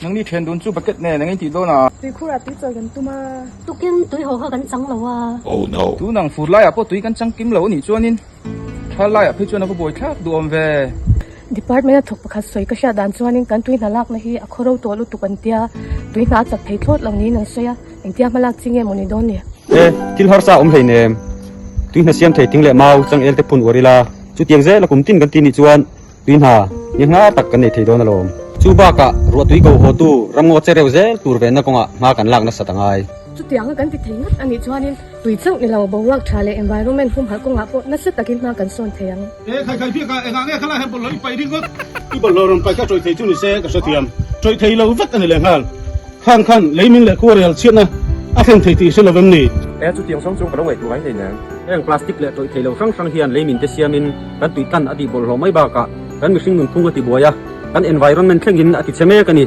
Nangni thian dun chu bucket nen eng in tih dawn a? Tuikhur ah tui chawi kan tum a. Tukin tui haw kha kan chang lo a. Oh no! Tun ang fur laiah pawh tui kan chang kim lo a nih chuanin thal laiah phei chuan a va buai thlak duh awm ve. Department a thawk pakhat sawi ka hriat dan chuanin kan tui hna lakna hi a khaw ro tawh lutuk an tia, tui hna a chak thei thlawt lo niin an sawi a, engtia hma lak chi nge maw ni dawn ni? E, thil harsa a awm hleinem. Tui hna siam thei ting leh mau changel te phun uar ila, chutiang zela kum tin kan ti nih chuan Tui hna ni hnar tak kan nei thei dawn alawm. Chu bakah ruahtui ko hawtu ramngaw che reuh zel tur venna kawngah hma kan lak nasat a ngai. Chutianga kan ti thei ngat a nih chuanin tui chauh ni lo boruak tha leh environment humhalh kawngah pawh nasa takin hma kan sawn thei ang. E khai khai biakah engah nge khalai hian bawlhhlawh i paih ringawt? I bawlhhlawh rawn paih kha tawih thei chu ni se ka hrethiam. Tawih thei lo vek a ni lehnghal. Khang khan leimin leh khuarel chhiatna a thlen thei tih hre lo em ni? E, chutiang zawng chu ka lo ngaihtuah ngai hlei nen. Heng plastic leh tawih thei lo hrang hrang hian leimin te siamin kan tui tlan a tih bawlhhlawh mai bakah kan mihring nunphung a ti buai a, kan environment thlengin a ti chhe mek a ni.